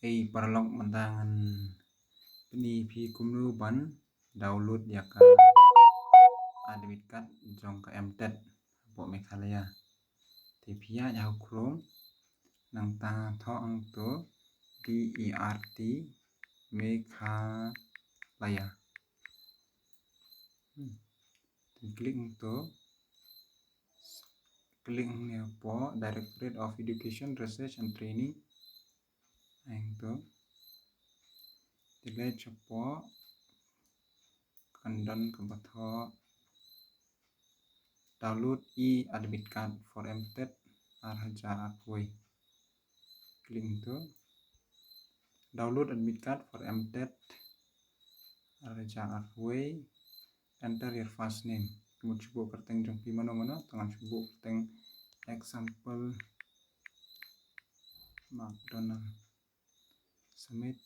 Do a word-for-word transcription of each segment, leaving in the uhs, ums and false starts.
Ei paralok, mynta ngan pyni phi kumno ban download ïa ka admit card jong ka M TET hapoh Meghalaya. Te phi ïaid ha u Chrome, nangta thoh hangto D E R T Meghalaya. Hmm. Te click hangto. Click hangne hapoh Directorate of Education, Research and Training. Hangto. Te leit shapoh kan don kaba thoh download e-admit card for M TET ar hajar arphew wei. Click hangto. Download admit card for M TET ar hajar arphew wei. Enter your first name. Mut shu buh kyrteng jong phi mano mano, to ngan shu buh kyrteng example McDonald. Submit.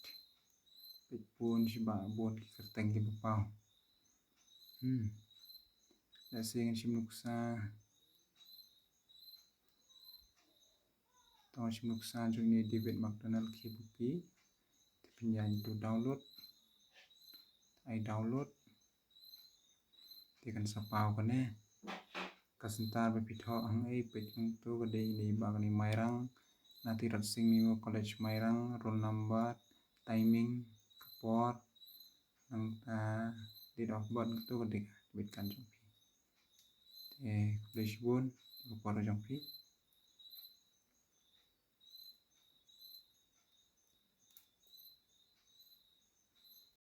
Peit bun shi ba bun ki kyrteng kiba paw. Hmm. Lehse ngan shim nuksa. To ngan shim nuksa jong ine i David McDonald K Bupi. Te phin ïaid to download. Ai download. Te kan sa paw kane. Ka center ba phi thoh hangne, peit hangto, ka dei ine i Bah Kani Mairang, Natirath Singh Memorial College Mairang, roll number, timing, ka por, nangta date of birth, hangto ka dei ka admit card jong phi. Te khublei shibun ïa ka por jong phi.